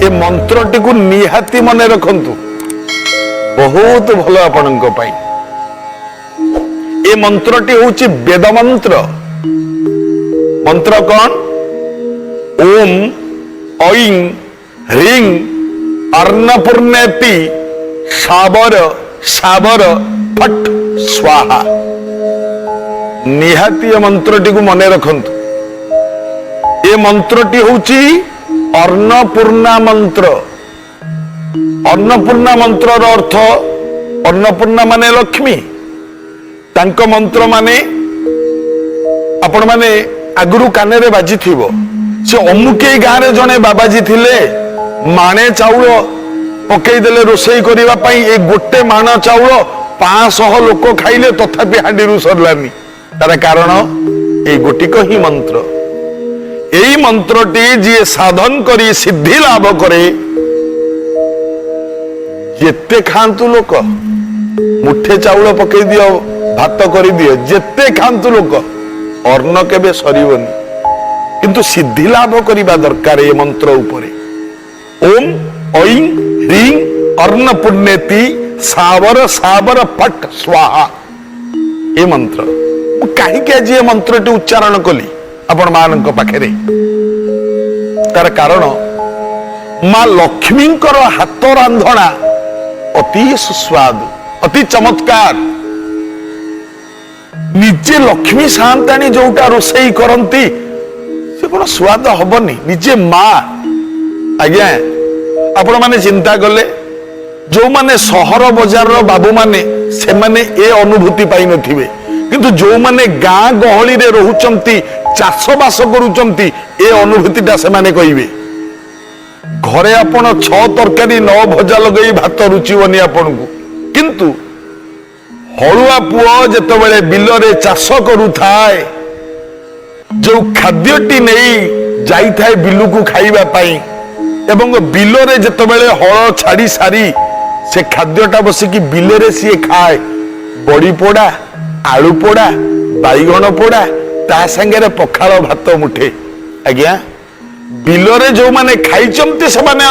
ଏ ମନ୍ତ୍ରଟିକୁ ନିହାତି ମନେ ରଖନ୍ତୁ, ବହୁତ ଭଲ ଆପଣଙ୍କ ପାଇଁ। ଏ ମନ୍ତ୍ରଟି ହଉଛି ବେଦ ମନ୍ତ୍ର। ମନ୍ତ୍ର କଣ? ଓମ୍ ଐଂ ହ୍ରିଂ ଅନ୍ନପୂର୍ଣ୍ଣେତି ସାବର ସାବର ଫଟ୍ ସ୍ୱାହା। ନିହାତି ଏ ମନ୍ତ୍ରଟିକୁ ମନେ ରଖନ୍ତୁ। ଏ ମନ୍ତ୍ରଟି ହଉଛି ଅନ୍ନପୂର୍ଣ୍ଣା ମନ୍ତ୍ର। ଅନ୍ନପୂର୍ଣ୍ଣା ମନ୍ତ୍ରର ଅର୍ଥ, ଅନ୍ନପୂର୍ଣ୍ଣା ମାନେ ଲକ୍ଷ୍ମୀ। ତାଙ୍କ ମନ୍ତ୍ର ମାନେ ଆପଣମାନେ ଆଗରୁ କାନରେ ବାଜିଥିବ, ସେ ଅମୁକେଇ ଗାଁରେ ଜଣେ ବାବାଜୀ ଥିଲେ, ମାଣେ ଚାଉଳ ପକେଇଦେଲେ ରୋଷେଇ କରିବା ପାଇଁ, ଏ ଗୋଟେ ମାଣ ଚାଉଳ 500 ଲୋକ ଖାଇଲେ, ତଥାପି ହାଣ୍ଡିରୁ ସରିଲାନି। ତାର କାରଣ ଏଇ ଗୋଟିକ ହିଁ ମନ୍ତ୍ର। ଏଇ ମନ୍ତ୍ରଟି ଯିଏ ସାଧନ କରି ସିଦ୍ଧି ଲାଭ କରେ, ଯେତେ ଖାଆନ୍ତୁ ଲୋକ, ମୁଠେ ଚାଉଳ ପକେଇ ଦିଅ, ଭାତ କରିଦିଅ, ଯେତେ ଖାଆନ୍ତୁ ଲୋକ, ଅନ୍ନ କେବେ ସରିବନି। କିନ୍ତୁ ସିଦ୍ଧି ଲାଭ କରିବା ଦରକାର ଏ ମନ୍ତ୍ର ଉପରେ। ଓମ୍ ଐଂ ହ୍ରିଂ ଅନ୍ନପୂର୍ଣ୍ଣେତି ସାବର ସାବର ଫଟ୍ ସ୍ୱାହା। ଏ ମନ୍ତ୍ର ମୁଁ କାହିଁକି ଆଜି ଏ ମନ୍ତ୍ରଟି ଉଚ୍ଚାରଣ କଲି ଆପଣ ମାନଙ୍କ ପାଖରେ? ତାର କାରଣ, ମା ଲକ୍ଷ୍ମୀଙ୍କର ହାତ ରାନ୍ଧଣା ଅତି ସୁସ୍ୱାଦୁ, ଅତି ଚମତ୍କାର। ନିଜେ ଲକ୍ଷ୍ମୀ ସାଆନ୍ତାଣୀ ଯୋଉଟା ରୋଷେଇ କରନ୍ତି, ସେ କଣ ସ୍ୱାଦ ହବନି? ନିଜେ ମା ଆଜ୍ଞା। ଆପଣମାନେ ଚିନ୍ତା କଲେ, ଯୋଉମାନେ ସହର ବଜାରର ବାବୁମାନେ, ସେମାନେ ଏ ଅନୁଭୂତି ପାଇନଥିବେ। କିନ୍ତୁ ଯୋଉମାନେ ଗାଁ ଗହଳିରେ ରହୁଛନ୍ତି, ଚାଷବାସ କରୁଛନ୍ତି, ଏ ଅନୁଭୂତିଟା ସେମାନେ କହିବେ। ଘରେ ଆପଣ ଛଅ ତରକାରୀ ନଅ ଭଜା ଲଗେଇ ଭାତ ରୁଚିବନି ଆପଣଙ୍କୁ, କିନ୍ତୁ ହଳୁଆ ପୁଅ ଯେତେବେଳେ ବିଲରେ ଚାଷ କରୁଥାଏ, ଯୋଉ ଖାଦ୍ୟଟି ନେଇ ଯାଇଥାଏ ବିଲକୁ ଖାଇବା ପାଇଁ, ଏବଂ ବିଲରେ ଯେତେବେଳେ ହଳ ଛାଡି ସାରି ସେ ଖାଦ୍ୟଟା ବସିକି ବିଲରେ ସିଏ ଖାଏ, ବଡି ପୋଡା, ଆଳୁ ପୋଡା, ବାଇଗଣ ପୋଡା, ତା ସାଙ୍ଗରେ ପଖାଳ ଭାତ ମୁଠେ, ଆଜ୍ଞା, ବିଲରେ ଯୋଉମାନେ ଖାଇଛନ୍ତି, ସେମାନେ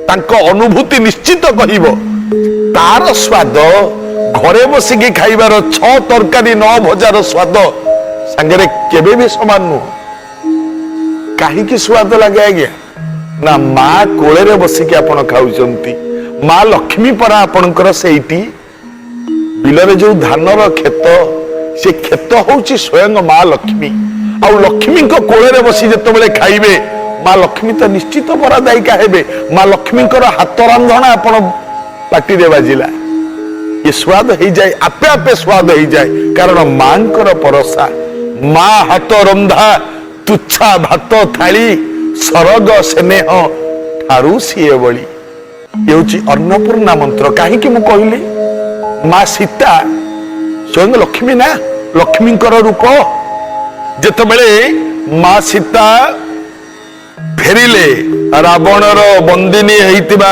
ତାଙ୍କ ଅନୁଭୂତି ନିଶ୍ଚିତ କହିବ, ତାର ସ୍ୱାଦ ଘରେ ବସିକି ଖାଇବାର ଛଅ ତରକାରୀ ନଅ ଭଜାର ସ୍ୱାଦ ସାଙ୍ଗରେ କେବେ ବି ସମାନ ନୁହଁ। କାହିଁକି ସ୍ୱାଦ ଲାଗେ ଆଜ୍ଞା? ନା, ମା କୋଳରେ ବସିକି ଆପଣ ଖାଉଛନ୍ତି। ମା ଲକ୍ଷ୍ମୀ ପରା ଆପଣଙ୍କର ସେଇଠି ବିଲରେ ଯୋଉ ଧାନର କ୍ଷେତ, ସେ କ୍ଷେତ ହଉଛି ସ୍ୱୟଂ ମା ଲକ୍ଷ୍ମୀ। ଆଉ ଲକ୍ଷ୍ମୀଙ୍କ କୋଳରେ ବସି ଯେତେବେଳେ ଖାଇବେ, ମା ଲକ୍ଷ୍ମୀ ତ ନିଶ୍ଚିତ ବରଦାୟିକା ହେବେ। ମା ଲକ୍ଷ୍ମୀଙ୍କର ହାତ ରାନ୍ଧଣା ଆପଣ ପାଟିରେ ବାଜିଲା, ଏ ସ୍ୱାଦ ହେଇଯାଏ, ଆପେ ଆପେ ସ୍ୱାଦ ହେଇଯାଏ। କାରଣ ମାଙ୍କର ପରସା, ମା ହାତ ରନ୍ଧା ତୁଚ୍ଛା ଭାତ ଥାଳି, ସରଗ ସ୍ନେହ ଠାରୁ ସିଏ ବଳି। ଏ ହଉଛି ଅନ୍ନପୂର୍ଣ୍ଣା ମନ୍ତ୍ର। କାହିଁକି ମୁଁ କହିଲି? ମା ସୀତା ସ୍ୱୟଂ ଲକ୍ଷ୍ମୀ ନା, ଲକ୍ଷ୍ମୀଙ୍କର ରୂପ। ଯେତେବେଳେ ମା ସୀତା ଫେରିଲେ ରାବଣର ବନ୍ଦିନୀ ହେଇଥିବା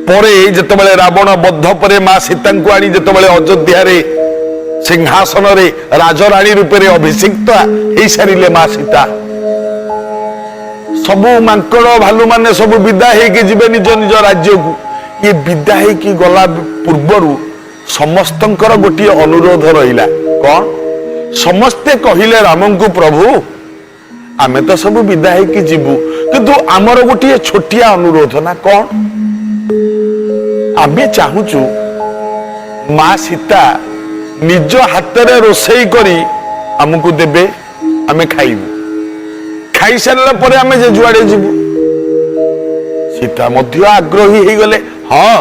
ପରେ, ଯେତେବେଳେ ରାବଣ ବଦ୍ଧ ପରେ ମା ସୀତାଙ୍କୁ ଆଣି ଯେତେବେଳେ ଅଯୋଧ୍ୟାରେ ସିଂହାସନରେ ରାଜରାଣୀ ରୂପରେ ଅଭିଷିକ୍ତ ହେଇସାରିଲେ ମା ସୀତା, ସବୁ ମାଙ୍କଡ ଭାଲୁ ମାନେ ସବୁ ବିଦା ହେଇକି ଯିବେ ନିଜ ନିଜ ରାଜ୍ୟକୁ। ଇଏ ବିଦା ହେଇକି ଗଲା ପୂର୍ବରୁ ସମସ୍ତଙ୍କର ଗୋଟିଏ ଅନୁରୋଧ ରହିଲା। କଣ? ସମସ୍ତେ କହିଲେ ରାମଙ୍କୁ, ପ୍ରଭୁ, ଆମେ ତ ସବୁ ବିଦା ହେଇକି ଯିବୁ, କିନ୍ତୁ ଆମର ଗୋଟିଏ ଛୋଟିଆ ଅନୁରୋଧ। ନା, କଣ? ଆମେ ଚାହୁଁଛୁ ମା ସୀତା ନିଜ ହାତରେ ରୋଷେଇ କରି ଆମକୁ ଦେବେ, ଆମେ ଖାଇବୁ। ଖାଇସାରିଲା ପରେ ଆମେ ଯେ ଯୁଆଡେ ଯିବୁ। ସୀତା ମଧ୍ୟ ଆଗ୍ରହୀ ହେଇଗଲେ, ହଁ,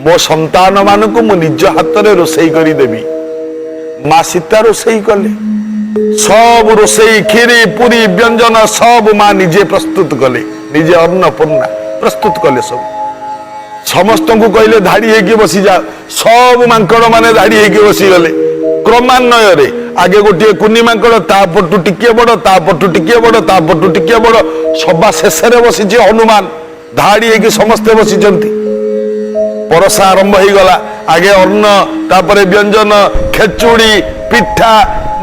ମୋ ସନ୍ତାନ ମାନଙ୍କୁ ମୁଁ ନିଜ ହାତରେ ରୋଷେଇ କରିଦେବି। ମା ସୀତା ରୋଷେଇ କଲେ। ସବୁ ରୋଷେଇ, କ୍ଷୀରି, ପୁରୀ, ବ୍ୟଞ୍ଜନ ସବୁ ମା ନିଜେ ପ୍ରସ୍ତୁତ କଲେ। ନିଜେ ଅନ୍ନପୂର୍ଣ୍ଣା ପ୍ରସ୍ତୁତ କଲେ ସବୁ। ସମସ୍ତଙ୍କୁ କହିଲେ, ଧାଡି ହେଇକି ବସିଯାଅ। ସବୁ ମାଙ୍କଡ ମାନେ ଧାଡି ହେଇକି ବସିଗଲେ କ୍ରମାନ୍ୱୟରେ। ଆଗେ ଗୋଟିଏ କୁନି ମାଙ୍କଡ, ତା ପଟୁ ଟିକିଏ ବଡ, ତା ପଟୁ ଟିକିଏ ବଡ, ତା ପଟୁ ଟିକିଏ ବଡ, ସବା ଶେଷରେ ବସିଛି ହନୁମାନ। ଧାଡି ହେଇକି ସମସ୍ତେ ବସିଛନ୍ତି। ପରସା ଆରମ୍ଭ ହେଇଗଲା। ଆଗେ ଅନ୍ନ, ତାପରେ ବ୍ୟଞ୍ଜନ, ଖେଚୁଡି, ପିଠା,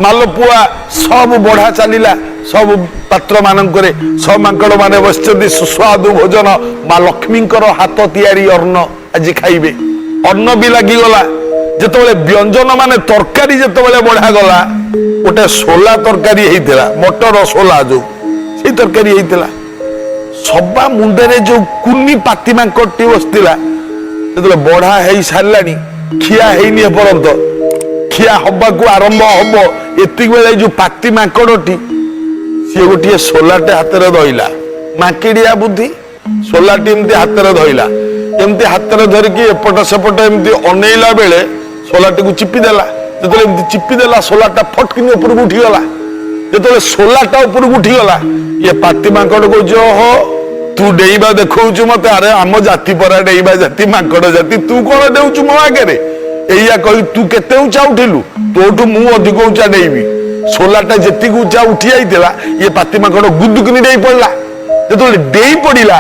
ମାଲପୁଆ ସବୁ ବଢା ଚାଲିଲା। ସବୁ ପାତ୍ର ମାନଙ୍କରେ ସବୁ ମାଙ୍କଡ଼ ମାନେ ବସିଛନ୍ତି। ସୁସ୍ୱାଦୁ ଭୋଜନ, ମା ଲକ୍ଷ୍ମୀଙ୍କର ହାତ ତିଆରି ଅନ୍ନ ଆଜି ଖାଇବେ। ଅନ୍ନ ବି ଲାଗିଗଲା। ଯେତେବେଳେ ବ୍ୟଞ୍ଜନ ମାନେ ତରକାରୀ ଯେତେବେଳେ ବଢାଗଲା, ଗୋଟେ ସୋଲା ତରକାରୀ ହେଇଥିଲା, ମଟର ସୋଲା ଯୋଉ, ସେଇ ତରକାରୀ ହେଇଥିଲା। ସବା ମୁଣ୍ଡରେ ଯୋଉ କୁନି ପାତି ମାଙ୍କଡ଼ଟି ବସିଥିଲା, ଯେତେବେଳେ ବଢା ହେଇ ସାରିଲାଣି, ଖିଆ ହେଇନି ଏପର୍ଯ୍ୟନ୍ତ, ଖିଆ ହବାକୁ ଆରମ୍ଭ ହବ, ଏତିକି ବେଳେ ଏଇ ଯୋଉ ପାତି ମାଙ୍କଡ଼ଟି ସିଏ ଗୋଟିଏ ସୋଲାଟେ ହାତରେ ଧଇଲା। ମାଙ୍କିଡିଆ ବୁଦ୍ଧି, ସୋଲାଟି ଏମିତି ହାତରେ ଧଇଲା। ଏମିତି ହାତରେ ଧରିକି ଏପଟ ସେପଟ ଏମିତି ଅନେଇଲା ବେଳେ ସୋଲାଟିକୁ ଚିପି ଦେଲା। ଯେତେବେଳେ ଏମିତି ଚିପି ଦେଲା, ସୋଲାଟା ଫଟକିନି ଉପରକୁ ଉଠିଗଲା। ଯେତେବେଳେ ସୋଲାଟା ଉପରକୁ ଉଠିଗଲା, ଇଏ ପାତି ମାଙ୍କଡ କହୁଛି, "ଓହୋ, ତୁ ଡେଇଁବା ଦେଖଉଛୁ ମତେ? ଆରେ, ଆମ ଜାତି ପରା ଡେଇଁବା ଜାତି, ମାଙ୍କଡ ଜାତି। ତୁ କଣ ଡେଉଛୁ ମୋ ଆଗରେ?" ଏଇଆ କହି, "ତୁ କେତେ ଉଞ୍ଚା ଉଠିଲୁ? ତୋଠୁ ମୁଁ ଅଧିକ ଉଞ୍ଚା ଡେଇବି।" ସୋଲାଟା ଯେତିକି ଉଞ୍ଚା ଉଠି ଯାଇଥିଲା, ଇଏ ପାତି ମାଙ୍କଡ ଗୁଦୁକିନି ଡେଇଁ ପଡିଲା। ଯେତେବେଳେ ଡେଇଁ ପଡିଲା,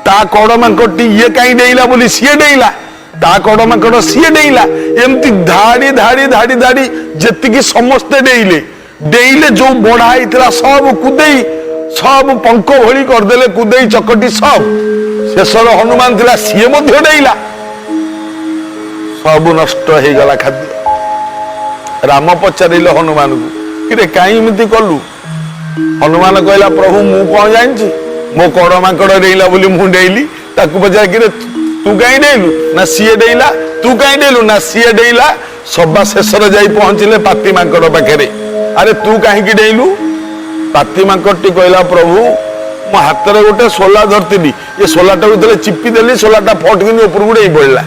ତା କଡ ମାଙ୍କଡଟି ଇଏ କାହିଁ ଡେଇଲା ବୋଲି ସିଏ ଡେଇଲା, ତା କଡ ମାଙ୍କଡ ସିଏ ଡେଇଲା। ଏମିତି ଧାଡି ଧାଡି ଧାଡି ଧାଡି ଯେତିକି ସମସ୍ତେ ଡେଇଲେ ଡେଇଲେ, ଯୋଉ ବଢା ହେଇଥିଲା ସବୁ କୁଦେଇ ସବୁ ପଙ୍କ ଭଳି କରିଦେଲେ, କୁଦେଇ ଚକଟି ସବୁ। ଶେଷର ହନୁମାନ ଥିଲା, ସିଏ ମଧ୍ୟ ଡେଇଲା। ସବୁ ନଷ୍ଟ ହେଇଗଲା ଖାଦ୍ୟ। ରାମ ପଚାରିଲେ ହନୁମାନକୁ, "କିରେ, କାହିଁ ଏମିତି କଲୁ?" ହନୁମାନ କହିଲା, "ପ୍ରଭୁ, ମୁଁ କଣ ଜାଣିଛି? ମୋ କଡ ମାଙ୍କଡ ଡେଇଲା ବୋଲି ମୁଁ ଡେଇଲି। ତାକୁ ପଚାର।" "କିରେ, ତୁ କାହିଁ ଡେଇଲୁ?" "ନା, ସିଏ ଡେଇଲା।" "ତୁ କାହିଁ ଡେଇଲୁ?" "ନା, ସିଏ ଡେଇଲା।" ସବା ଶେଷରେ ଯାଇ ପହଞ୍ଚିଲେ ପାତି ମାଙ୍କଡ ପାଖରେ। "ଆରେ, ତୁ କାହିଁକି ଡେଇଲୁ?" ପାତି ମାଙ୍କଡଟି କହିଲା, "ପ୍ରଭୁ, ମୋ ହାତରେ ଗୋଟେ ସୋଲା ଧରିଥିଲି। ଏ ସୋଲାଟାକୁ ଯେତେବେଳେ ଚିପି ଦେଲି, ସୋଲାଟା ଫଟକିନି ଉପରକୁ ଡେଇଁ ପଡିଲା।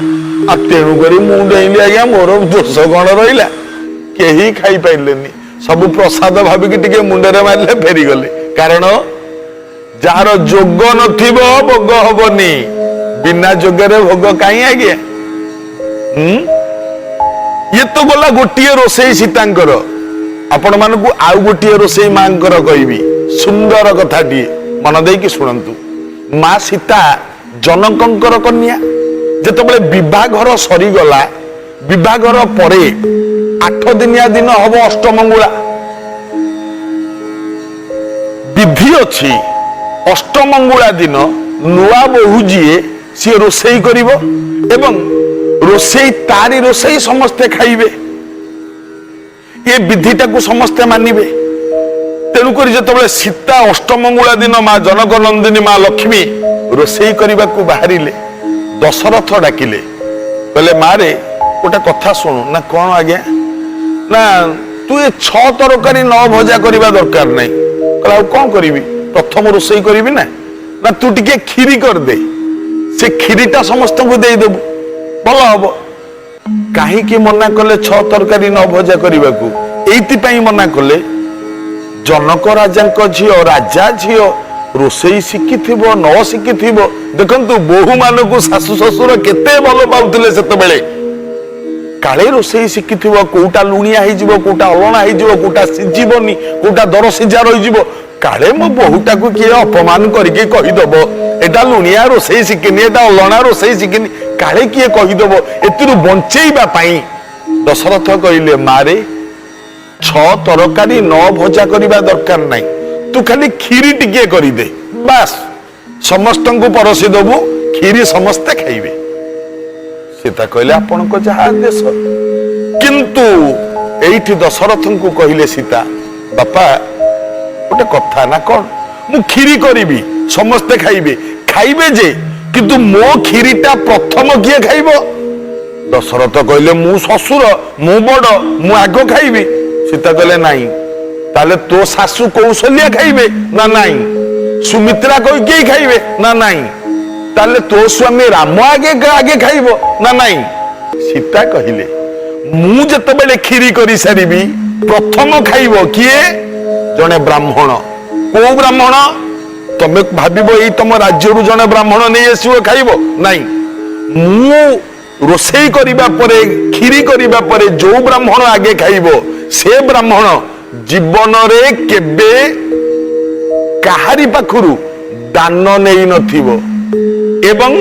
ଆଉ ତେଣୁକରି ମୁଁ ଡେଇଲି ଆଜ୍ଞା, ମୋର ଦୋଷ କଣ ରହିଲା?" କେହି ଖାଇପାରିଲେନି। ସବୁ ପ୍ରସାଦ ଭାବିକି ଟିକେ ମୁଣ୍ଡରେ ମାରିଲେ, ଫେରିଗଲେ। କାରଣ ଯାହାର ଯୋଗ ନଥିବ, ଭୋଗ ହବନି। ବିନା ଯୋଗରେ ଭୋଗ କାହିଁ ଆଜ୍ଞା? ହୁଁ ଇଏ ତ ଗଲା ଗୋଟିଏ ରୋଷେଇ ସୀତାଙ୍କର। ଆପଣ ମାନଙ୍କୁ ଆଉ ଗୋଟିଏ ରୋଷେଇ ମାଙ୍କର କହିବି। ସୁନ୍ଦର କଥାଟିଏ, ମନ ଦେଇକି ଶୁଣନ୍ତୁ। ମା ସୀତା ଜନକଙ୍କର କନ୍ୟା। ଯେତେବେଳେ ବିବାହଘର ସରିଗଲା, ବିବାହଘର ପରେ 8 ଦିନିଆ ଦିନ ହବ ଅଷ୍ଟମଙ୍ଗୁଳା। ବିଧି ଅଛି, ଅଷ୍ଟମଙ୍ଗୁଳା ଦିନ ନୂଆ ବୋହୂ ଯିଏ, ସିଏ ରୋଷେଇ କରିବ ଏବଂ ରୋଷେଇ, ତାରି ରୋଷେଇ ସମସ୍ତେ ଖାଇବେ। ଏ ବିଧିଟାକୁ ସମସ୍ତେ ମାନିବେ। ତେଣୁକରି ଯେତେବେଳେ ସୀତା ଅଷ୍ଟମଙ୍ଗୁଳା ଦିନ ମା ଜନକ ନନ୍ଦିନୀ ମା ଲକ୍ଷ୍ମୀ ରୋଷେଇ କରିବାକୁ ବାହାରିଲେ, ଦଶରଥ ଡାକିଲେ, କହିଲେ, "ମାରେ, ଗୋଟେ କଥା ଶୁଣୁ।" "ନା, କଣ ଆଜ୍ଞା?" "ନା, ତୁ ଏ ଛଅ ତରକାରୀ ନ ଭଜା କରିବା ଦରକାର ନାହିଁ।" କହିଲେ, "ଆଉ କଣ କରିବି? ପ୍ରଥମ ରୋଷେଇ କରିବି ନା।" "ନା, ତୁ ଟିକେ କ୍ଷୀରି କରିଦେ। ସେ କ୍ଷୀରିଟା ସମସ୍ତଙ୍କୁ ଦେଇଦେବୁ, ଭଲ ହବ।" କାହିଁକି ମନା କଲେ ଛଅ ତରକାରୀ ନ ଭଜା କରିବାକୁ? ଏଇଥିପାଇଁ ମନା କଲେ, ଜନକ ରାଜାଙ୍କ ଝିଅ, ରାଜା ଝିଅ, ରୋଷେଇ ଶିଖିଥିବ ନ ଶିଖିଥିବ। ଦେଖନ୍ତୁ, ବୋହୂ ମାନଙ୍କୁ ଶାଶୁ ଶ୍ୱଶୁର କେତେ ଭଲ ପାଉଥିଲେ ସେତେବେଳେ। କାଳେ ରୋଷେଇ ଶିଖିଥିବ, କୋଉଟା ଲୁଣିଆ ହେଇଯିବ, କୋଉଟା ଅଲଣା ହେଇଯିବ, କୋଉଟା ସିଝିବନି, କୋଉଟା ଦର ସିଝା ରହିଯିବ, କାଳେ ମୋ ବୋହୂଟାକୁ କିଏ ଅପମାନ କରିକି କହିଦବ, ଏଟା ଲୁଣିଆ, ରୋଷେଇ ଶିଖିନି, ଏଟା ଅଲଣା, ରୋଷେଇ ଶିଖିନି, କାଳେ କିଏ କହିଦବ। ଏଥିରୁ ବଞ୍ଚେଇବା ପାଇଁ ଦଶରଥ କହିଲେ, "ମାରେ, ଛଅ ତରକାରୀ ନ ଭଜା କରିବା ଦରକାର ନାହିଁ। ତୁ ଖାଲି କ୍ଷୀରି ଟିକିଏ କରିଦେ, ବାସ୍, ସମସ୍ତଙ୍କୁ ପରସି ଦବୁ, କ୍ଷୀରି ସମସ୍ତେ ଖାଇବେ।" ସୀତା କହିଲେ, "ଆପଣଙ୍କ ଯାହା ଆଦେଶ।" କିନ୍ତୁ ଏଇଠି ଦଶରଥଙ୍କୁ କହିଲେ ସୀତା, "ବାପା, ଗୋଟେ କଥା।" "ନା, କଣ?" "ମୁଁ କ୍ଷୀରି କରିବି, ସମସ୍ତେ ଖାଇବେ।" "ଖାଇବେ ଯେ, କିନ୍ତୁ ମୋ କ୍ଷୀରିଟା ପ୍ରଥମ କିଏ ଖାଇବ?" ଦଶରଥ କହିଲେ, "ମୁଁ ଶ୍ୱଶୁର, ମୁଁ ବଡ, ମୁଁ ଆଗ ଖାଇବି।" ସୀତା କହିଲେ, "ନାଇଁ।" "ତାହେଲେ ତୋ ଶାଶୁ କୌଶଲ୍ୟା ଖାଇବେ?" "ନା, ନାଇଁ।" "ସୁମିତ୍ରା କୈକେୟୀ ଖାଇବେ?" "ନା, ନାଇଁ।" "ତାହେଲେ ତୋ ସ୍ୱାମୀ ରାମ ଆଗେ ଆଗେ ଖାଇବ?" "ନା, ନାଇଁ।" ସୀତା କହିଲେ, "ମୁଁ ଯେତେବେଳେ କ୍ଷୀରି କରିସାରିବି, ପ୍ରଥମ ଖାଇବ କିଏ? ଜଣେ ବ୍ରାହ୍ମଣ।" "କୋଉ ବ୍ରାହ୍ମଣ?" ତମେ ଭାବିବ ଏଇ ତମ ରାଜ୍ୟରୁ ଜଣେ ବ୍ରାହ୍ମଣ ନେଇ ଆସିବ, ଖାଇବ। "ନାଇଁ, ମୁଁ ରୋଷେଇ କରିବା ପରେ, କ୍ଷୀରି କରିବା ପରେ ଯୋଉ ବ୍ରାହ୍ମଣ ଆଗେ ଖାଇବ, ସେ ବ୍ରାହ୍ମଣ ଜୀବନରେ କେବେ କାହାରି ପାଖରୁ ଦାନ ନେଇ ନଥିବ ଏବଂ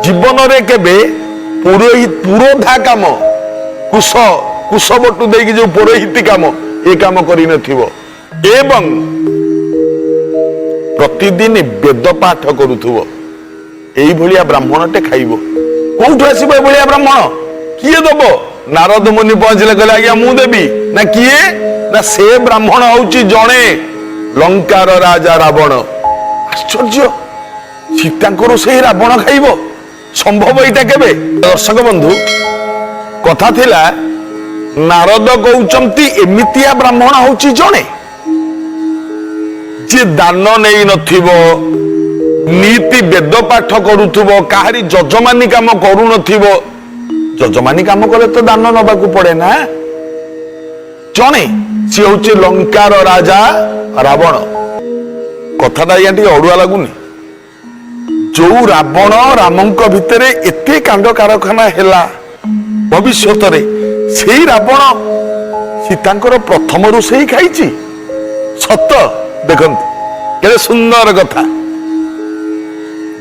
ଜୀବନରେ କେବେ ପୁରୋହିତ ପୁରୋଧା କାମ, କୁଶ କୁଶବଟୁ ଦେଇକି ଯୋଉ ପୌରୋହିତି କାମ, ଏ କାମ କରିନଥିବ।" ଏବଂ ପ୍ରତିଦିନ ବେଦ ପାଠ କରୁଥିବ, ଏଇଭଳିଆ ବ୍ରାହ୍ମଣଟେ ଖାଇବ। କୋଉଠୁ ଆସିବ ଏଭଳିଆ ବ୍ରାହ୍ମଣ? କିଏ ଦବ? ନାରଦ ମୁନି ପହଞ୍ଚିଲେ, କହିଲେ, ଆଜ୍ଞା ମୁଁ ଦେବି। ନା କିଏ? ନା ସେ ବ୍ରାହ୍ମଣ ହଉଛି ଜଣେ ଲଙ୍କାର ରାଜା ରାବଣ। ଆଶ୍ଚର୍ଯ୍ୟ, ସୀତାଙ୍କର ସେଇ ରାବଣ ଖାଇବ? ସମ୍ଭବ ଏଇଟା କେବେ? ଦର୍ଶକ ବନ୍ଧୁ, କଥା ଥିଲା, ନାରଦ କହୁଛନ୍ତି ଏମିତିଆ ବ୍ରାହ୍ମଣ ହଉଛି ଜଣେ ଯିଏ ଦାନ ନେଇ ନଥିବ, ନୀତି ବେଦ ପାଠ କରୁଥିବ, କାହାରି ଯଜମାନି କାମ କରୁନଥିବ। ଯଜମାନି କାମ କଲେ ତ ଦାନ ନବାକୁ ପଡେ ନା। ଜଣେ, ସିଏ ହଉଛି ଲଙ୍କାର ରାଜା ରାବଣ। କଥାଟା ଆଜ୍ଞା ଟିକେ ଅଡୁଆ ଲାଗୁନି? ଯୋଉ ରାବଣ ରାମଙ୍କ ଭିତରେ ଏତେ କାଣ୍ଡ କାରଖାନା ହେଲା ଭବିଷ୍ୟତରେ, ସେଇ ରାବଣ ସୀତାଙ୍କର ପ୍ରଥମ ରୋଷେଇ ଖାଇଛି ସତ? ଦେଖନ୍ତୁ କେତେ ସୁନ୍ଦର କଥା।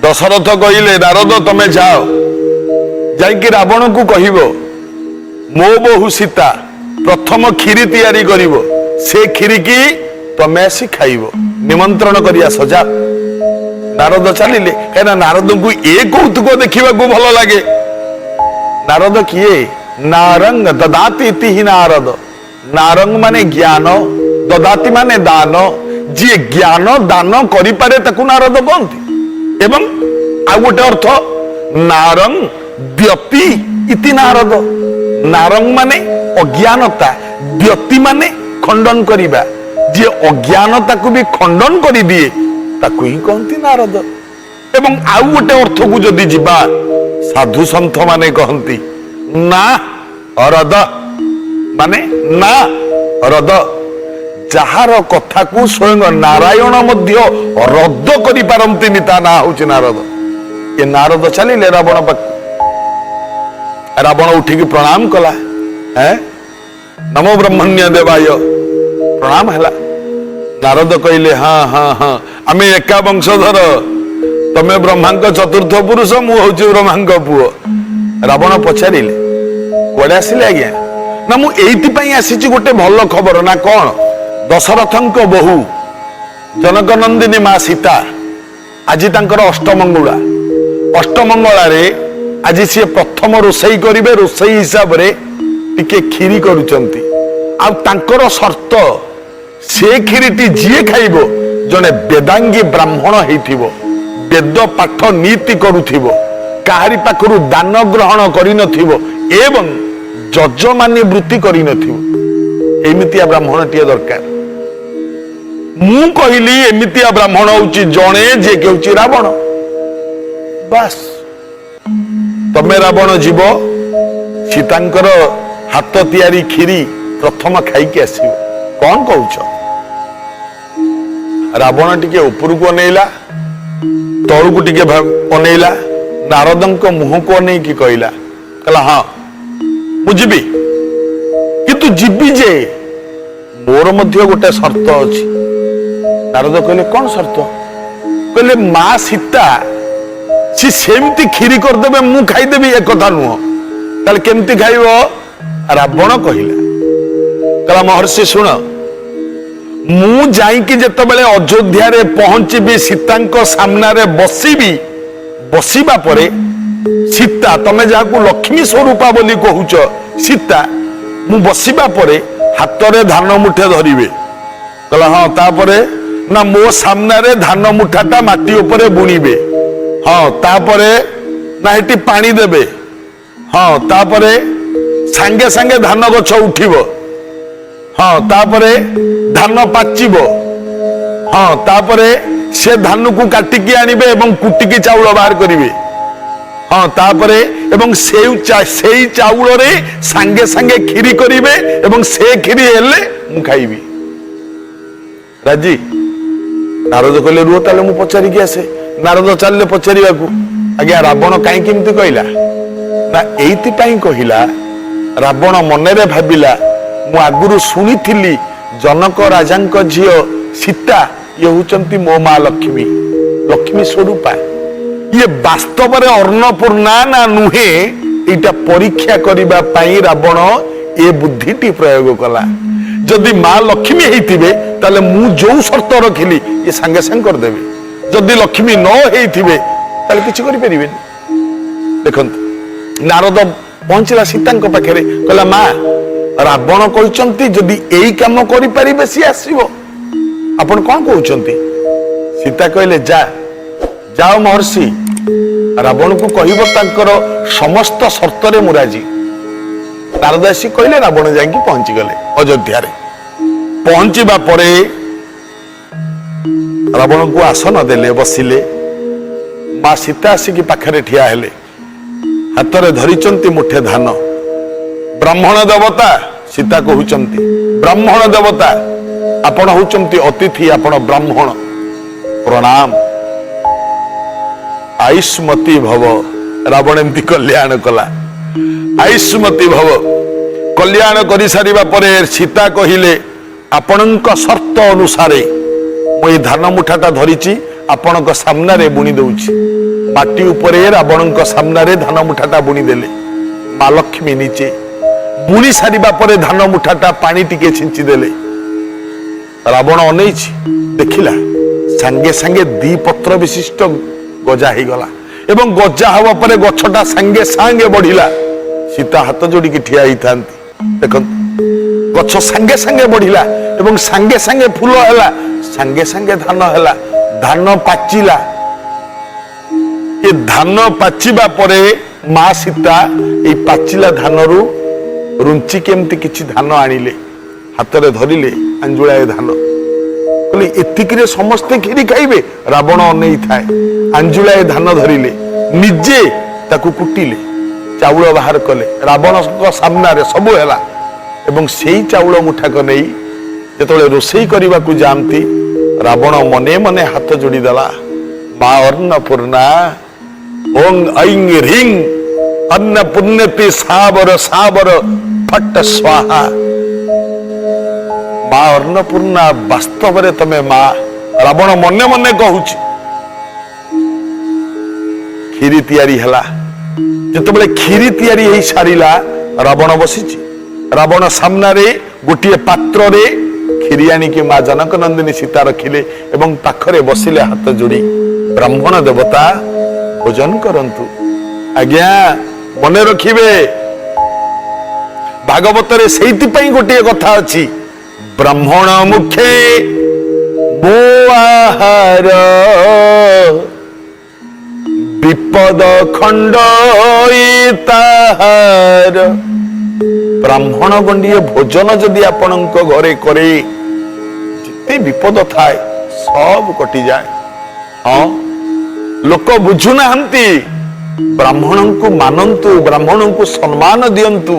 ଦଶରଥ କହିଲେ, ନାରଦ ତମେ ଯାଅ, ଯାଇକି ରାବଣକୁ କହିବ ମୋ ବୋହୂ ସୀତା ପ୍ରଥମ କ୍ଷୀରି ତିଆରି କରିବ, ସେ କ୍ଷୀରିକି ତମେ ଆସି ଖାଇବ, ନିମନ୍ତ୍ରଣ କରି ଆସ, ଯା। ନାରଦ ଚାଲିଲେ, କାହିଁକିନା ନାରଦଙ୍କୁ ଏ କୌତୁକ ଦେଖିବାକୁ ଭଲ ଲାଗେ। ନାରଦ କିଏ? ନାରଙ୍ଗ ଦଦାତି ଇତି ହିଁ ନାରଦ। ନାରଙ୍ଗ ମାନେ ଜ୍ଞାନ, ଦଦାତି ମାନେ ଦାନ। ଯିଏ ଜ୍ଞାନ ଦାନ କରିପାରେ ତାକୁ ନାରଦ କହନ୍ତି। ଏବଂ ଆଉ ଗୋଟେ ଅର୍ଥ, ନାରଂ ବ୍ୟତି ଇତି ନାରଦ। ନାରଂ ମାନେ ଅଜ୍ଞାନତା, ବ୍ୟତି ମାନେ ଖଣ୍ଡନ କରିବା। ଯିଏ ଅଜ୍ଞାନତାକୁ ବି ଖଣ୍ଡନ କରିଦିଏ ତାକୁ ହିଁ କହନ୍ତି ନାରଦ। ଏବଂ ଆଉ ଗୋଟେ ଅର୍ଥକୁ ଯଦି ଯିବା, ସାଧୁ ସନ୍ଥ ମାନେ କହନ୍ତି ନା ରଦ ମାନେ ନା ରଦ, ଯାହାର କଥାକୁ ସ୍ୱୟଂ ନାରାୟଣ ମଧ୍ୟ ରଦ୍ଦ କରିପାରନ୍ତିନି, ତା ନାଁ ହଉଛି ନାରଦ। ଏ ନାରଦ ଚାଲିଲେ ରାବଣ ପାଖକୁ। ରାବଣ ଉଠିକି ପ୍ରଣାମ କଲା। ନମୋ ବ୍ରହ୍ମଣ୍ୟ ଦେବାୟ, ପ୍ରଣାମ ହେଲା। ନାରଦ କହିଲେ, ହଁ ହଁ ହଁ, ଆମେ ଏକା ବଂଶଧର, ତମେ ବ୍ରହ୍ମାଙ୍କ ଚତୁର୍ଥ ପୁରୁଷ, ମୁଁ ହଉଛି ବ୍ରହ୍ମାଙ୍କ ପୁଅ। ରାବଣ ପଚାରିଲେ, କୁଆଡେ ଆସିଲେ ଆଜ୍ଞା? ନା ମୁଁ ଏଇଥିପାଇଁ ଆସିଛି, ଗୋଟେ ଭଲ ଖବର। ନା କଣ? ଦଶରଥଙ୍କ ବୋହୂ ଜନକନନ୍ଦିନୀ ମା ସୀତା, ଆଜି ତାଙ୍କର ଅଷ୍ଟମଙ୍ଗୁଳା। ଅଷ୍ଟମଙ୍ଗଳାରେ ଆଜି ସିଏ ପ୍ରଥମ ରୋଷେଇ କରିବେ। ରୋଷେଇ ହିସାବରେ ଟିକେ କ୍ଷୀରି କରୁଛନ୍ତି। ଆଉ ତାଙ୍କର ସର୍ତ୍ତ, ସେ କ୍ଷୀରିଟି ଯିଏ ଖାଇବ ଜଣେ ବେଦାଙ୍ଗୀ ବ୍ରାହ୍ମଣ ହେଇଥିବ, ବେଦ ପାଠ ନୀତି କରୁଥିବ, କାହାରି ପାଖରୁ ଦାନ ଗ୍ରହଣ କରିନଥିବ ଏବଂ ଯଜମାନି ବୃତ୍ତି କରିନଥିବ, ଏମିତିଆ ବ୍ରାହ୍ମଣଟିଏ ଦରକାର। ମୁଁ କହିଲି ଏମିତିଆ ବ୍ରାହ୍ମଣ ହଉଛି ଜଣେ, ଯିଏ କି ହଉଛି ରାବଣ। ବାସ୍, ତମେ ରାବଣ ଯିବ, ସୀତାଙ୍କର ହାତ ତିଆରି କ୍ଷୀରି ପ୍ରଥମ ଖାଇକି ଆସିବ, କଣ କହୁଛ? ରାବଣ ଟିକେ ଉପରକୁ ଅନେଇଲା, ତଳକୁ ଟିକେ ଅନେଇଲା, ନାରଦଙ୍କ ମୁହଁକୁ ଅନେଇକି କହିଲା, କହିଲା, ହଁ ମୁଁ ଯିବି, କିନ୍ତୁ ଯିବି ଯେ ମୋର ମଧ୍ୟ ଗୋଟେ ସର୍ତ୍ତ ଅଛି। ନାରଦ କହିଲେ, କଣ ସର୍ତ୍ତ? କହିଲେ, ମା ସୀତା ସେ ସେମିତି କ୍ଷୀରି କରିଦେବେ, ମୁଁ ଖାଇଦେବି, ଏ କଥା ନୁହଁ। ତାହେଲେ କେମିତି ଖାଇବ? ରାବଣ କହିଲା, କହିଲା, ମହର୍ଷି ଶୁଣ, ମୁଁ ଯାଇକି ଯେତେବେଳେ ଅଯୋଧ୍ୟାରେ ପହଞ୍ଚିବି, ସୀତାଙ୍କ ସାମ୍ନାରେ ବସିବି, ବସିବା ପରେ ସୀତା, ତମେ ଯାହାକୁ ଲକ୍ଷ୍ମୀ ସ୍ୱରୂପା ବୋଲି କହୁଛ, ସୀତା, ମୁଁ ବସିବା ପରେ ହାତରେ ଧାନ ମୁଠେ ଧରିବେ। କହିଲା, ହଁ, ତାପରେ? ନା ମୋ ସାମ୍ନାରେ ଧାନ ମୁଠାଟା ମାଟି ଉପରେ ବୁଣିବେ। ହଁ, ତାପରେ? ନା ସେଠି ପାଣି ଦେବେ। ହଁ, ତାପରେ ସାଙ୍ଗେ ସାଙ୍ଗେ ଧାନ ଗଛ ଉଠିବ। ହଁ, ତାପରେ ଧାନ ପାଚିବ। ହଁ, ତାପରେ ସେ ଧାନକୁ କାଟିକି ଆଣିବେ ଏବଂ କୁଟିକି ଚାଉଳ ବାହାର କରିବେ। ହଁ, ତାପରେ ଏବଂ ସେଇ ଚାଉଳରେ ସାଙ୍ଗେ ସାଙ୍ଗେ କ୍ଷୀରି କରିବେ ଏବଂ ସେ କ୍ଷୀରି ହେଲେ ମୁଁ ଖାଇବି। ରାଜି? ନାରଦ କହିଲେ, ରୁହ ତାହେଲେ ମୁଁ ପଚାରିକି ଆସେ। ନାରଦ ଚାଲିଲେ ପଚାରିବାକୁ। ଆଜ୍ଞା, ରାବଣ କାହିଁକି ଏମିତି କହିଲା? ନା ଏଇଥିପାଇଁ କହିଲା, ରାବଣ ମନରେ ଭାବିଲା, ମୁଁ ଆଗରୁ ଶୁଣିଥିଲି ଜନକ ରାଜାଙ୍କ ଝିଅ ସୀତା, ଇଏ ହଉଛନ୍ତି ମୋ ମା ଲକ୍ଷ୍ମୀ, ଲକ୍ଷ୍ମୀ ସ୍ୱରୂପା। ଇଏ ବାସ୍ତବରେ ଅନ୍ନପୂର୍ଣ୍ଣା ନା ନୁହେଁ, ଏଇଟା ପରୀକ୍ଷା କରିବା ପାଇଁ ରାବଣ ଏ ବୁଦ୍ଧିଟି ପ୍ରୟୋଗ କଲା। ଯଦି ମା ଲକ୍ଷ୍ମୀ ହେଇଥିବେ, ତାହେଲେ ମୁଁ ଯୋଉ ସର୍ତ୍ତ ରଖିଲି ଇଏ ସାଙ୍ଗେ ସାଙ୍ଗେ କରିଦେବେ। ଯଦି ଲକ୍ଷ୍ମୀ ନ ହେଇଥିବେ, ତାହେଲେ କିଛି କରିପାରିବେନି। ଦେଖନ୍ତୁ, ନାରଦ ପହଞ୍ଚିଲା ସୀତାଙ୍କ ପାଖରେ, କହିଲା, ମା, ରାବଣ କହିଛନ୍ତି ଯଦି ଏଇ କାମ କରିପାରିବେ ସିଏ ଆସିବ, ଆପଣ କଣ କହୁଛନ୍ତି? ସୀତା କହିଲେ, ଯା, ଯାଅ ମହର୍ଷି, ରାବଣକୁ କହିବ ତାଙ୍କର ସମସ୍ତ ସର୍ତ୍ତରେ ମୁଁ ରାଜି। ନାରଦ ଆସି କହିଲେ, ରାବଣ ଯାଇକି ପହଞ୍ଚିଗଲେ ଅଯୋଧ୍ୟାରେ। ପହଞ୍ଚିବା ପରେ ରାବଣକୁ ଆସନ ଦେଲେ, ବସିଲେ। ମା ସୀତା ଆସିକି ପାଖରେ ଠିଆ ହେଲେ, ହାତରେ ଧରିଛନ୍ତି ମୁଠେ ଧାନ। ବ୍ରାହ୍ମଣ ଦେବତା, ସୀତା କହୁଛନ୍ତି, ବ୍ରାହ୍ମଣ ଦେବତା, ଆପଣ ହଉଛନ୍ତି ଅତିଥି, ଆପଣ ବ୍ରାହ୍ମଣ, ପ୍ରଣାମ, ଆୟୁଷ୍ମତୀ ଭବ। ରାବଣ ଏମିତି କଲ୍ୟାଣ କଲା, ଆୟୁଷ୍ମତୀ ଭବ। କଲ୍ୟାଣ କରିସାରିବା ପରେ ସୀତା କହିଲେ, ଆପଣଙ୍କ ସର୍ତ୍ତ ଅନୁସାରେ ମୁଁ ଏଇ ଧାନ ମୁଠାଟା ଧରିଛି, ଆପଣଙ୍କ ସାମ୍ନାରେ ବୁଣି ଦଉଛି। ମାଟି ଉପରେ ରାବଣଙ୍କ ସାମ୍ନାରେ ଧାନ ମୁଠାଟା ବୁଣି ଦେଲେ ମା ଲକ୍ଷ୍ମୀ ନିଜେ। ବୁଣି ସାରିବା ପରେ ଧାନ ମୁଠାଟା ପାଣି ଟିକେ ଛିଞ୍ଚି ଦେଲେ। ରାବଣ ଅନେଇଛି, ଦେଖିଲା ସାଙ୍ଗେ ସାଙ୍ଗେ ଦି ପତ୍ର ବିଶିଷ୍ଟ ଗଜା ହେଇଗଲା ଏବଂ ଗଜା ହବା ପରେ ଗଛଟା ସାଙ୍ଗେ ସାଙ୍ଗେ ବଢିଲା। ସୀତା ହାତ ଯୋଡ଼ିକି ଠିଆ ହେଇଥାନ୍ତି। ଦେଖନ୍ତୁ, ଗଛ ସାଙ୍ଗେ ସାଙ୍ଗେ ବଢିଲା ଏବଂ ସାଙ୍ଗେ ସାଙ୍ଗେ ଫୁଲ ହେଲା, ସାଙ୍ଗେ ସାଙ୍ଗେ ଧାନ ହେଲା, ଧାନ ପାଚିଲା। ଏ ଧାନ ପାଚିବା ପରେ ମା ସୀତା ଏଇ ପାଚିଲା ଧାନରୁ ରୁଞ୍ଚି କେମିତି କିଛି ଧାନ ଆଣିଲେ, ହାତରେ ଧରିଲେ ଆଞ୍ଜୁଳାଏ ଧାନ। କହିଲେ, ଏତିକିରେ ସମସ୍ତେ କ୍ଷୀରି ଖାଇବେ? ରାବଣ ଅନେଇଥାଏ। ଆଞ୍ଜୁଳାଏ ଧାନ ଧରିଲେ, ନିଜେ ତାକୁ କୁଟିଲେ, ଚାଉଳ ବାହାର କଲେ, ରାବଣଙ୍କ ସାମ୍ନାରେ ସବୁ ହେଲା। ଏବଂ ସେଇ ଚାଉଳ ମୁଠାକ ନେଇ ଯେତେବେଳେ ରୋଷେଇ କରିବାକୁ ଯାଆନ୍ତି, ରାବଣ ମନେ ମନେ ହାତ ଯୋଡ଼ିଦେଲା, ମା ଅନ୍ନପୂର୍ଣ୍ଣା, ଓଂ ଐଂ ହ୍ରିଂ ଅନ୍ନପୂର୍ଣ୍ଣେତି ସାବର ସାବର ଫଟ ସ୍ୱାହା। ମା ଅନ୍ନପୂର୍ଣ୍ଣା, ବାସ୍ତବରେ ତମେ ମା, ରାବଣ ମନେ ମନେ କହୁଛି। କ୍ଷୀରି ତିଆରି ହେଲା। ଯେତେବେଳେ କ୍ଷୀରି ତିଆରି ହେଇ ସାରିଲା, ରାବଣ ବସିଛି। ରାବଣ ସାମ୍ନାରେ ଗୋଟିଏ ପାତ୍ରରେ କ୍ଷୀରି ଆଣିକି ମା ଜନକ ନନ୍ଦିନୀ ସୀତା ରଖିଲେ ଏବଂ ପାଖରେ ବସିଲେ ହାତ ଯୋଡ଼ି, ବ୍ରାହ୍ମଣ ଦେବତା, ଭୋଜନ କରନ୍ତୁ। ଆଜ୍ଞା, ମନେ ରଖିବେ, ଭାଗବତରେ ସେଇଥିପାଇଁ ଗୋଟିଏ କଥା ଅଛି, ବ୍ରାହ୍ମଣ ମୁଖେ ମୋ ଆହାର, ବିପଦ ଖଣ୍ଡ ତାହାର। ବ୍ରାହ୍ମଣ ଗଣ୍ଡିଏ ଭୋଜନ ଯଦି ଆପଣଙ୍କ ଘରେ କରେ, ଯେତେ ବିପଦ ଥାଏ ସବୁ କଟିଯାଏ। ହଁ, ଲୋକ ବୁଝୁନାହାନ୍ତି। ବ୍ରାହ୍ମଣଙ୍କୁ ମାନନ୍ତୁ, ବ୍ରାହ୍ମଣଙ୍କୁ ସମ୍ମାନ ଦିଅନ୍ତୁ।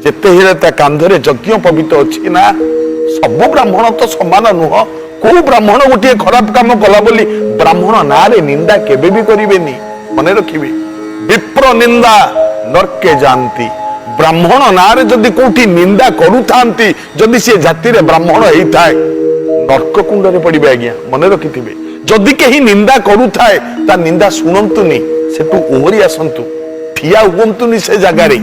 ଯେତେ ହେଲେ ତା କାନ୍ଧରେ ଯଜ୍ଞୋପବୀତ ଅଛି ନା। ସବୁ ବ୍ରାହ୍ମଣ ତ ସମାନ ନୁହଁ। କୋଉ ବ୍ରାହ୍ମଣ ଗୋଟିଏ ଖରାପ କାମ କଲା ବୋଲି ବ୍ରାହ୍ମଣ ନାଁରେ ନିନ୍ଦା କେବେ ବି କରିବେନି, ମନେ ରଖିବେ। ବିପ୍ର ନିନ୍ଦା ନର୍କେ ଯାଆନ୍ତି। ବ୍ରାହ୍ମଣ ନାଁରେ ଯଦି କୋଉଠି ନିନ୍ଦା କରୁଥାନ୍ତି, ଯଦି ସେ ଜାତିରେ ବ୍ରାହ୍ମଣ ହେଇଥାଏ, ନର୍କ କୁଣ୍ଡରେ ପଡିବେ ଆଜ୍ଞା, ମନେ ରଖିଥିବେ। ଯଦି କେହି ନିନ୍ଦା କରୁଥାଏ, ତା ନିନ୍ଦା ଶୁଣନ୍ତୁନି, ସେଠୁ ଓହରି ଆସନ୍ତୁ, ଠିଆ ହୁଅନ୍ତୁନି ସେ ଜାଗାରେ,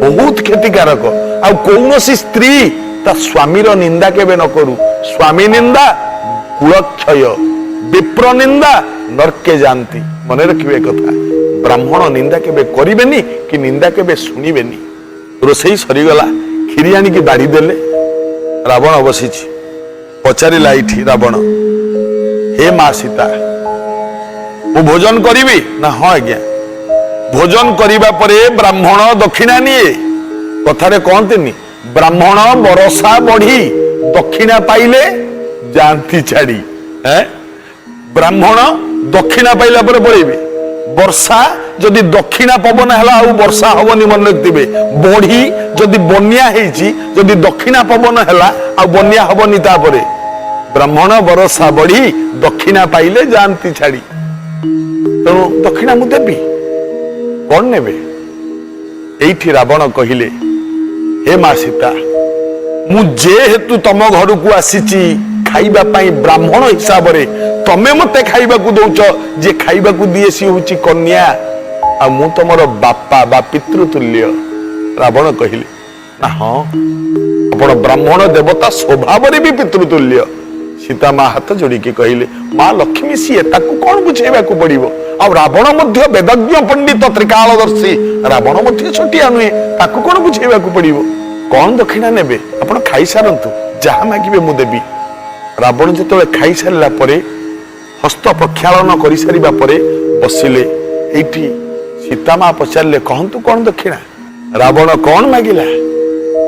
ବହୁତ କ୍ଷତିକାରକ। ଆଉ କୌଣସି ସ୍ତ୍ରୀ ତା ସ୍ୱାମୀର ନିନ୍ଦା କେବେ ନ କରୁ। ସ୍ୱାମୀ ନିନ୍ଦା କୁଳକ୍ଷୟ, ବିପ୍ର ନିନ୍ଦା ନର୍କେ ଯାଆନ୍ତି, ମନେ ରଖିବେ ଏ କଥା। ବ୍ରାହ୍ମଣ ନିନ୍ଦା କେବେ କରିବେନି କି ନିନ୍ଦା କେବେ ଶୁଣିବେନି। ରୋଷେଇ ସରିଗଲା, କ୍ଷୀରି ଆଣିକି ବାଢି ଦେଲେ। ରାବଣ ବସିଛି। ପଚାରିଲା ଏଇଠି ରାବଣ, ହେ ମା ସୀତା, ମୁଁ ଭୋଜନ କରିବି ନା? ହଁ ଆଜ୍ଞା। ଭୋଜନ କରିବା ପରେ ବ୍ରାହ୍ମଣ ଦକ୍ଷିଣା ନିଏ। କଥାରେ କହନ୍ତିନି, ବ୍ରାହ୍ମଣ ବରସା ବଢି, ଦକ୍ଷିଣା ପାଇଲେ ଯାଆନ୍ତି ଛାଡି। ଏଁ? ବ୍ରାହ୍ମଣ ଦକ୍ଷିଣା ପାଇଲା ପରେ ପଳେଇବେ। ବର୍ଷା ଯଦି ଦକ୍ଷିଣା ପବନ ହେଲା, ଆଉ ବର୍ଷା ହବନି, ମନେ ରଖିଥିବେ। ବଢି ଯଦି ବନ୍ୟା ହେଇଛି, ଯଦି ଦକ୍ଷିଣା ପବନ ହେଲା, ଆଉ ବନ୍ୟା ହବନି ତାପରେ। ବ୍ରାହ୍ମଣ ବରସା ବଢି, ଦକ୍ଷିଣା ପାଇଲେ ଯାଆନ୍ତି ଛାଡି। ତେଣୁ ଦକ୍ଷିଣା ମୁଁ ଦେବି, କଣ ନେବେ? ଏଇଠି ରାବଣ କହିଲେ, ହେ ମା ସୀତା, ମୁଁ ଯେହେତୁ ତମ ଘରକୁ ଆସିଛି ଖାଇବା ପାଇଁ ବ୍ରାହ୍ମଣ ହିସାବରେ, ତମେ ମତେ ଖାଇବାକୁ ଦଉଛ। ଯିଏ ଖାଇବାକୁ ଦିଏ ସିଏ ହଉଛି କନ୍ୟା, ଆଉ ମୁଁ ତମର ବାପା ବା ପିତୃତୁଲ୍ୟ। ରାବଣ କହିଲେ, ନା ହଁ, ଆପଣ ବ୍ରାହ୍ମଣ ଦେବତା ସ୍ୱଭାବରେ ବି ପିତୃତୁଲ୍ୟ। ସୀତା ମା ହାତ ଯୋଡ଼ିକି କହିଲେ, ମା ଲକ୍ଷ୍ମୀ ସିଏ, ତାକୁ କଣ ବୁଝେଇବାକୁ ପଡିବ? ଆଉ ରାବଣ ମଧ୍ୟ ବେଦଜ୍ଞ ପଣ୍ଡିତ ତ୍ରିକାଳଦର୍ଶୀ, ରାବଣ ମଧ୍ୟ ଛୋଟିଆ ନୁହେଁ, ତାକୁ କଣ ବୁଝେଇବାକୁ ପଡିବ? କଣ ଦକ୍ଷିଣା ନେବେ? ଆପଣ ଖାଇସାରନ୍ତୁ, ଯାହା ମାଗିବେ ମୁଁ ଦେବି। ରାବଣ ଯେତେବେଳେ ଖାଇସାରିଲା ପରେ, ହସ୍ତ ପ୍ରକ୍ଷାଳନ କରିସାରିବା ପରେ ବସିଲେ, ଏଇଠି ସୀତା ମା ପଚାରିଲେ, କହନ୍ତୁ କଣ ଦକ୍ଷିଣା? ରାବଣ କଣ ମାଗିଲା?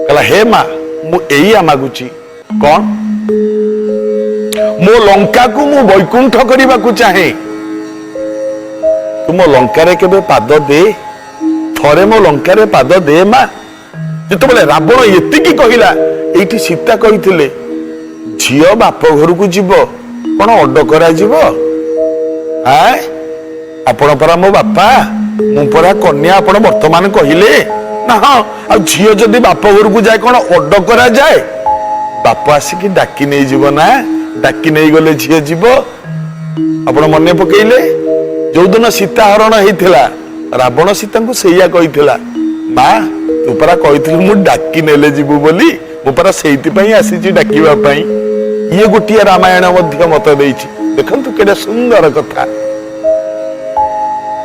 କହିଲା, ହେ ମା, ମୁଁ ଏଇଆ ମାଗୁଛି। କଣ? ମୋ ଲଙ୍କାକୁ ମୁଁ ବୈକୁଣ୍ଠ କରିବାକୁ ଚାହେଁ। ତୁ ମୋ ଲଙ୍କାରେ କେବେ ପାଦ ଦେ, ଥରେ ମୋ ଲଙ୍କାରେ ପାଦ ଦେ ମା। ଯେତେବେଳେ ରାବଣ ଏତିକି କହିଲା, ଏଇଠି ସୀତା କହିଥିଲେ, ଝିଅ ବାପ ଘରକୁ ଯିବ କଣ ଅଡକରା ଯିବ? ଆଁ, ଆପଣ ପରା ମୋ ବାପା, ମୁଁ ପରା କନ୍ୟା, ଆପଣ ବର୍ତ୍ତମାନ କହିଲେ ନା ହଁ। ଆଉ ଝିଅ ଯଦି ବାପ ଘରକୁ ଯାଏ କଣ ଅଡକରା ଯାଏ? ବାପ ଆସିକି ଡାକି ନେଇଯିବ ନା, ଡାକି ନେଇଗଲେ ଝିଅ ଯିବ। ଆପଣ ମନେ ପକେଇଲେ, ଯୋଉଦିନ ସୀତା ହରଣ ହେଇଥିଲା, ରାବଣ ସୀତାଙ୍କୁ ସେଇଆ କହିଥିଲା, ମା ତୁ ପରା କହିଥିଲୁ ମୁଁ ଡାକି ନେଲେ ଯିବୁ ବୋଲି, ମୁଁ ପରା ସେଇଥିପାଇଁ ଆସିଛି ଡାକିବା ପାଇଁ। ଇଏ ଗୋଟିଏ ରାମାୟଣ ମଧ୍ୟ ମତ ଦେଇଛି। ଦେଖନ୍ତୁ କେତେ ସୁନ୍ଦର କଥା।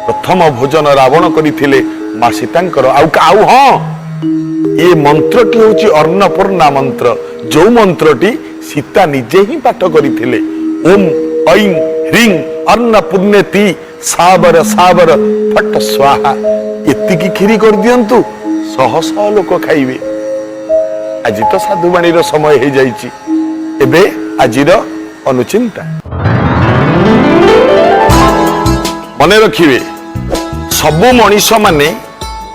ପ୍ରଥମ ଭୋଜନ ରାବଣ କରିଥିଲେ ମା ସୀତାଙ୍କର। ଆଉ ଆଉ ହଁ, ଏ ମନ୍ତ୍ରଟି ହଉଛି ଅନ୍ନପୂର୍ଣ୍ଣା ମନ୍ତ୍ର, ଯୋଉ ମନ୍ତ୍ରଟି ସୀତା ନିଜେ ହିଁ ପାଠ କରିଥିଲେ। ଓಂ ଐଂ ହ୍ରିଂ ଅନ୍ନପୂର୍ଣ୍ଣେତି ସାବର ସାବର ଫଟ ସ୍ୱାହା। ଏତିକି କ୍ଷୀରି କରିଦିଅନ୍ତୁ, ଶହ ଶହ ଲୋକ ଖାଇବେ। ଆଜି ତ ସାଧୁବାଣୀର ସମୟ ହେଇଯାଇଛି। ଏବେ ଆଜିର ଅନୁଚିନ୍ତା ମନେ ରଖିବେ। ସବୁ ମଣିଷ ମାନେ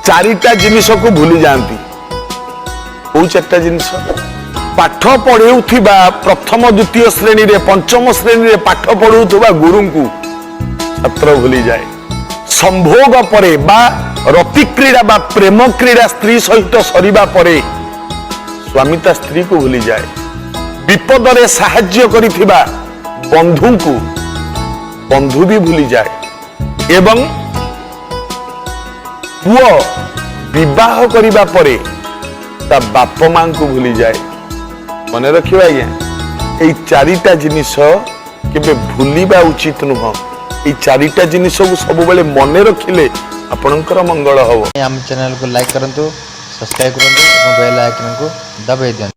ଚାରିଟା ଜିନିଷକୁ ଭୁଲି ଯାଆନ୍ତି। କୋଉ ଚାରିଟା ଜିନିଷ? ପାଠ ପଢେଉଥିବା, ପ୍ରଥମ ଦ୍ୱିତୀୟ ଶ୍ରେଣୀରେ, ପଞ୍ଚମ ଶ୍ରେଣୀରେ ପାଠ ପଢଉଥିବା ଗୁରୁଙ୍କୁ ଛାତ୍ର ଭୁଲିଯାଏ। ସମ୍ଭୋଗ ପରେ ବା ରତିକ୍ରୀଡ଼ା ବା ପ୍ରେମ କ୍ରୀଡ଼ା ସ୍ତ୍ରୀ ସହିତ ସରିବା ପରେ ସ୍ୱାମୀ ତା ସ୍ତ୍ରୀକୁ ଭୁଲିଯାଏ। ବିପଦରେ ସାହାଯ୍ୟ କରିଥିବା ବନ୍ଧୁଙ୍କୁ ବନ୍ଧୁ ବି ଭୁଲିଯାଏ। ଏବଂ ପୁଅ ବିବାହ କରିବା ପରେ ତା ବାପ ମାଙ୍କୁ ଭୁଲିଯାଏ। ମନେ ରଖିବା ଆଜ୍ଞା, ଏଇ ଚାରିଟା ଜିନିଷ କେବେ ଭୁଲିବା ଉଚିତ ନୁହଁ। ଏଇ ଚାରିଟା ଜିନିଷକୁ ସବୁବେଳେ ମନେ ରଖିଲେ ଆପଣଙ୍କର ମଙ୍ଗଳ ହବ। ଆମ ଚ୍ୟାନେଲକୁ ଲାଇକ୍ କରନ୍ତୁ, ସବସ୍କ୍ରାଇବ୍ କରନ୍ତୁ ଏବଂ ବେଲ୍ ଆଇକନ୍କୁ ଦବାଇ ଦିଅନ୍ତୁ।